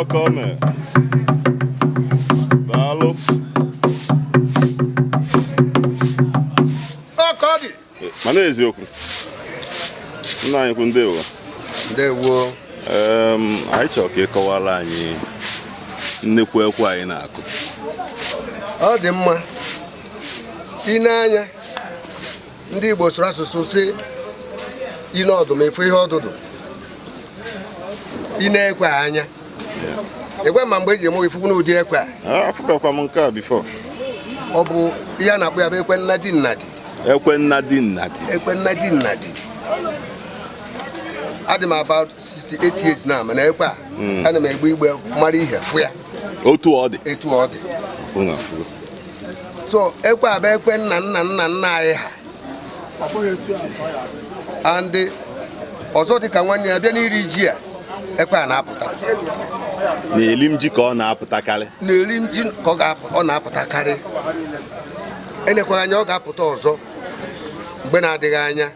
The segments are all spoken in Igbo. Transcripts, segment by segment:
Ka o mee. Daalụ. Ọ ka ọ dị. Mana eziokwu, nna anyị kwu, ndewo. Ndewo. Anyị chọrọ ka ị kọwara anyị nnekwu ekwe anyị na-akụ. Ọ dị mma. I nee anya, ndị Igbo sụrụ asụsụ si ine ọdụm efu ihe ọdụdụ. Ine ekwe anya, ekwe ma mgbe eji eme ifukwu n'ụdị ekwe a. Ah, afụbekwa m nke a before. Ọ bụ ihe a na-akpọ ya bụ ekwe nnadi nnadi. Ekwe nnadi nnadi. Ekwe nnadi nnadi. Adị m about 68 years na, mana ekwe a, ana m egbe igbe mara ihe fụ ya. Otu ọ dị. Etu ọ dị. Unu afụgo. So ekwe a bụ ekwe nna nna nna nna anyị ha. And ọzọ, dị ka nwanne ya, bịa n'iri ji a, ekwe a na-apụta. Na-eli m ji ka ọ na-apụtakarị. Na-eri ji ka ọ na-apụtakarị. Enekwaghị anya, ọ ga-apụta ọzọ mgbe na-adịghị anya,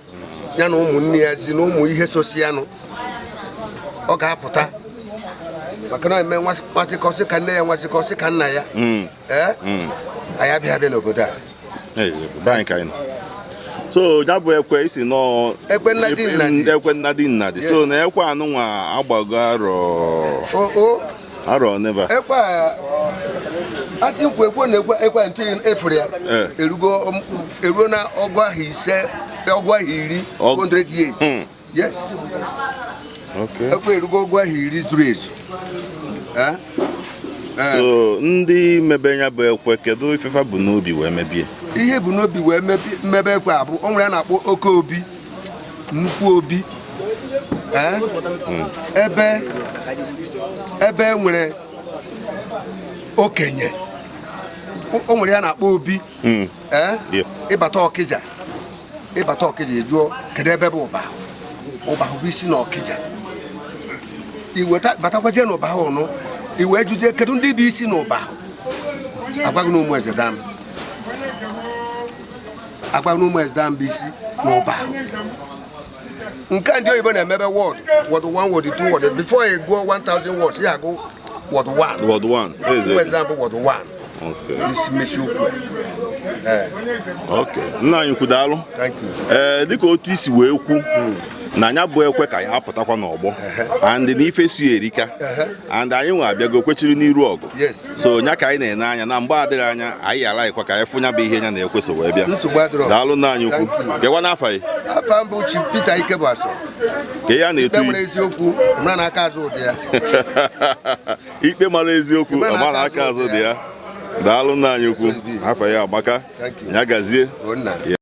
ya na ụmụnne ya zi na ụmụ ihe sosi ya nụ. Ọ ga-apụta maka na eme nwasịkọsị ka nne ya, nwasịkọsị ka nna ya. Ee, anyị abịa abịa n'obodo a. Eziokwu, be anyị ka anyị nọ. So ya bụ ekwe isi nọọ. Ekwe nnadi nnadi. Ekwe nnadi nnadi. So Yes. na ekwe anụnwa agbago arọ O arọ neba. Ekwe a, asị nkwu ekwe na ekwe ekwe ntụ efuru ya. Erugo, eruo na ọgụ ahụ 5, ọgụ ahụ 10. 100 years. Yes. Ekwe erugo ọgụ ahụ 10 zuru ezu. Eh? Eh. So ndị mebe ya bụ ekwe, kedu ifefa bụ n'obi wee mebie? Ihe bụ n'obi wee mmebe ekwe a bụ o nwere a na-akpọ oke obi, nnukwu obi. Eh? Ebe e nwere okenye, o nwere ya na-akpọ obi. Eh? Yeah. Ịbata Ọkịja, ịbata Ọkịja, jụọ kedu ebe bụ ụba. Ụba bụ isi na Ọkịja. Iweta batakwazie na ụba ụnụ, i wee jụzie kedu ndị bụ isi na ụba. Agwaghị na ụmụ eze dam, agwaghị na ụmụ eze dam bụ isi na ụba. Nke a ndị oyibo na-emebe ward, ward 1, ward 2, ward, before ị gụọ 1000 wards, ya agụ ward 1. Ward 1. Ụmụ eze dam bụ ward 1. N'isi mmechi okwu a. Ee. Okay. Nna anyị kwu, daalụ. Thank you. Ee, dịka otu isi wee kwu na anya bụ ekwe ka ya apụtakwa n'ọgbọ and na ife si erika and anyị nwe abịago kwechiri n'iru ọgụ. So nya ka anyị na-ene anya na mgbe adịrị anya, anyị alaghịkwa ka anyị fụ nya bụ ihe nya na-ekwe so wee bịa. Nsogbu adịrọ. Daalụ, nna anyị ukwu. Thank you. Gekwa n'afa gị. Afa mbụ, Chief Peter Ikebuaso. Ka ihe a na-etu Ikpe nwere eziokwu mara na aka azụ ụdị ya. Ikpe mara eziokwu. Ikpe ọma na aka azụ dị ya. Daalụ, nna anyị ukwu. Afa ya agbaka. Thank you. Ya gazie. O nna. Ya.